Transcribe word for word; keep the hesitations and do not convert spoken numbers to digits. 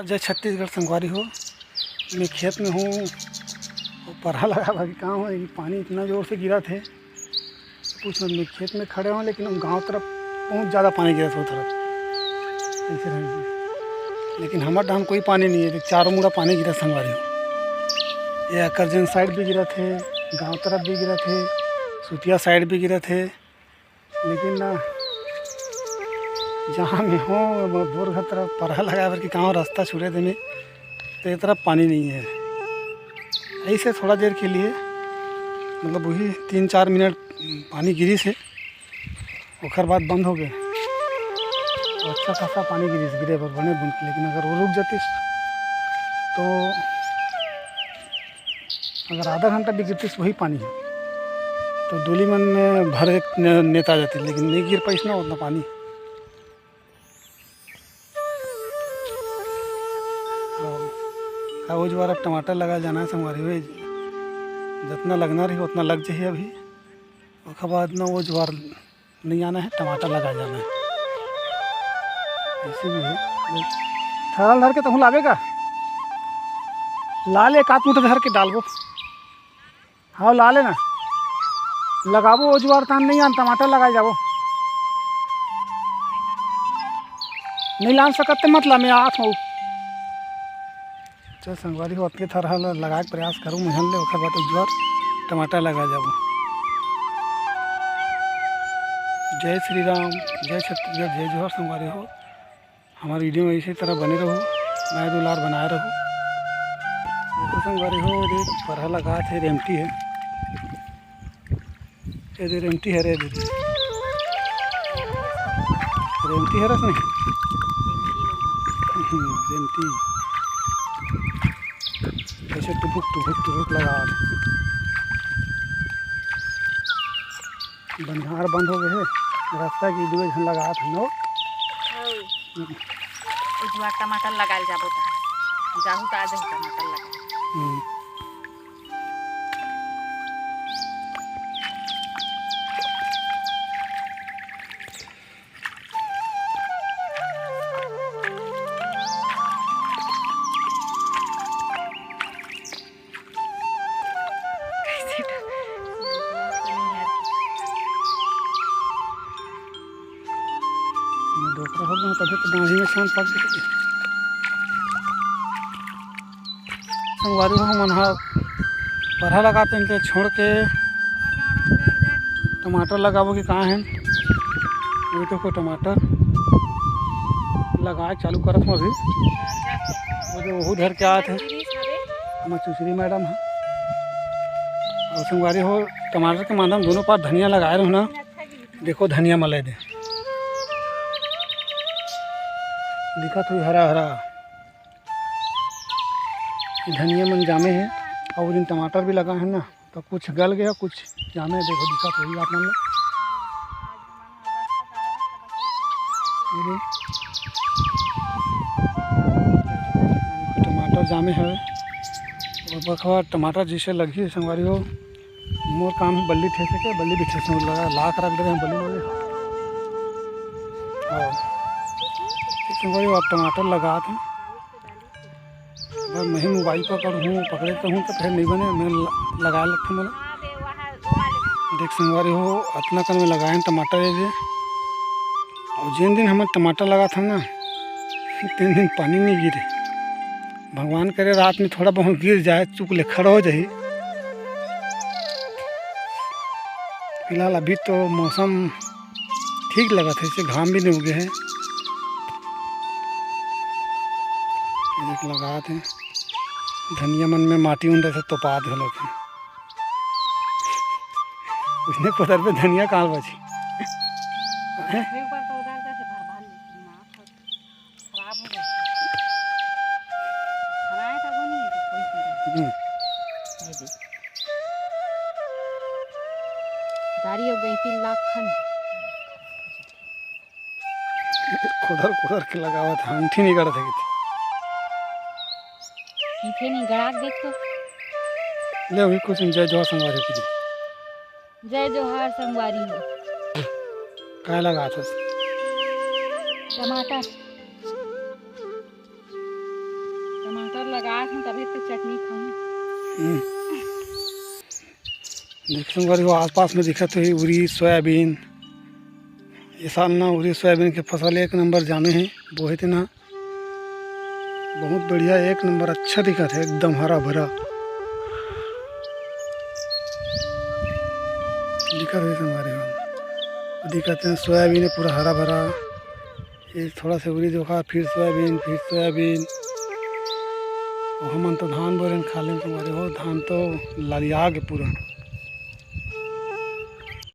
जय छत्तीसगढ़ संगवारी हो, मैं खेत में हूँ, वो परहा लगा भागी कहाँ हो, ये पानी इतना जोर से गिरा थे, पूछ मत। मैं खेत में खड़े हूँ, लेकिन हम गांव तरफ बहुत ज़्यादा पानी गिरा था, वो तरफ ऐसे रहे। लेकिन हमारे धान कोई पानी नहीं है, देख, चारों मुड़ा पानी गिरा संगवारी हो। ये अकरजन साइड भी गिरा थे, गांव तरफ भी गिरा थे, सुतिया साइड भी गिरा थे, लेकिन ना, जहाँ मैं हूँ, वो बोर घर तरफ परहा लगाए बर के गाँव रास्ता छुड़े देने, तो ये तरफ पानी नहीं है। ऐसे थोड़ा देर के लिए, मतलब, वही तीन चार मिनट पानी गिरी से, ओकर बाद बंद हो गए। तो अच्छा खासा पानी गिरी से, गिरे बर बने बुन के, लेकिन अगर वो रुक जातीस तो अगर आधा घंटा भी गिरतीस वही पानी है, तो डोली मन में भर एक ने-, नेता जाती, लेकिन नहीं गिर पाइस ना उतना पानी। और का वो जुआर अब टमाटर लगा जाना है संगवारी हो, जितना लगना रही उतना लग जाही अभी, ओकर बाद ना वो जुआर नहीं आना है, टमाटर लगा जाना है। ऐसे भी है। थरहा ल धर के तहूँ लाबे का? ला ले, एक आध मुठा धर के डालबो। हाँ, ला लेना। लगाबो ओ जुआर, तहन नहीं आन, टमाटर लगाए जाबो। नहीं लान सकत ते मत ला, मैं आत हूँ। चल संगवारी हो, अतके थरहा ल लगाए के प्रयास करूँ, मुझन ले ओकर बाद जुआर टमाटर लगा जाबो। जय श्री राम, जय छत्तीसगढ़, जय जोहार संगवारी हो। हमारे वीडियो में इसी तरह बने रहो, मया दुलार बनाए रहो। देखो संगवारी हो, ये परहा लगा थे, रेमटी है। ये दे रेमटी हरे दीदी। रेमटी हरस नहीं? हम्म, रेमटी। ऐसे टुभुक, टुभुक, टुभुक लगा। बनिहार बंद हो गए हे। रास्ता के दुए झन लगा थे नो। हम्म। उजवा टमाटर लगाल जाबो ता। जाहू ता आ जाहू टमाटर लगा। हम्म। डोकरा हो गया, तभी तो डाढ़ी में छान पड़ गई। संगवारी हो, हमन ह परहा लगाते हैं, छोड़ के टमाटर लगाबो कि कहाँ है? अभी तो कोई टमाटर लगाए चालू करत हूँ अभी। वो जो वहू धर के आए थे, हमारे सुश्री मैडम है। और संगवारी हो, टमाटर के मांदा म दोनों पार धनिया लगाए रहो ना। देखो धनिया मले दे, दिखत हुई हरा हरा। ये धनिया मन जामे हे और दिन टमाटर भी लगा है ना, तो कुछ गल गया, कुछ जामे। देखो दिखत हुई आप मन ला। ये दे। टमाटर जामे हवे। और बखवा टमाटर जैसे लगही संगवारी हो, मोर काम है बल्ली ठेसे के, बल्ली भी ठेसे लगा, लाख रख दे बल्ली लगे। हाँ। ठीक संगवारी हो, आप टमाटर लगा था। बस मैं ही मोबाइल पकड़हूँ, पकड़े तो हूँ तो फिर नहीं बने, मैं ल-, लगा लगता मोला। देख संगवारी हो, अतना कन में लगाए टमाटर ये दे। और जिन दिन हमन टमाटर लगाथन ना, तीन दिन पानी नहीं गिरे। भगवान करे रात में थोड़ा बहुत गिर जाए, चुक ले खड़ा हो जाही। फिलहाल अभी तो मौसम ठीक लगत हे, इसे घाम भी नहीं उगे हे। ये देख लगात हे, धनिया मन में माटी उंडा से तोपात घलो हे। उसने कुदर पे धनिया काल बची। हैं? एक बार तो उधर जाके भर भर लेती हूँ, आँख खराब हो जाती है। हराए तो वो नहीं है, कोई चीज़ नहीं। हम्म। ये देख। गाड़ी हो गई तीन लाख खन। कुदर कुदर के लगावत हे, अंगठी नहीं गड़त हे किथे। पीछे नहीं गड़ा के देख तो। ले, अभी कुछ जय जोहार संगवारी हो। जय जोहार संगवारी हो। काय लगात हस? टमाटर। तभी तो चटनी खाऊं। हम्म। देख संगवारी हो, आसपास में दिखत हे उरीद, सोयाबीन। ये साल ना उरीद सोयाबीन के फसल एक नंबर जामे हे, बोहे थे ना। बहुत बढ़िया, एक नंबर, अच्छा दिखत हे, एकदम हरा भरा दिखत हे संगवारी हो। दिखत हे सोयाबीन हे पूरा हरा भरा। ये थोड़ा से उरीद ओखा, फिर सोयाबीन, फिर सोयाबीन। अउ हमन तो धान बोरेन खा लेन संगवारी हो, धान तो ललिया गे पूरा।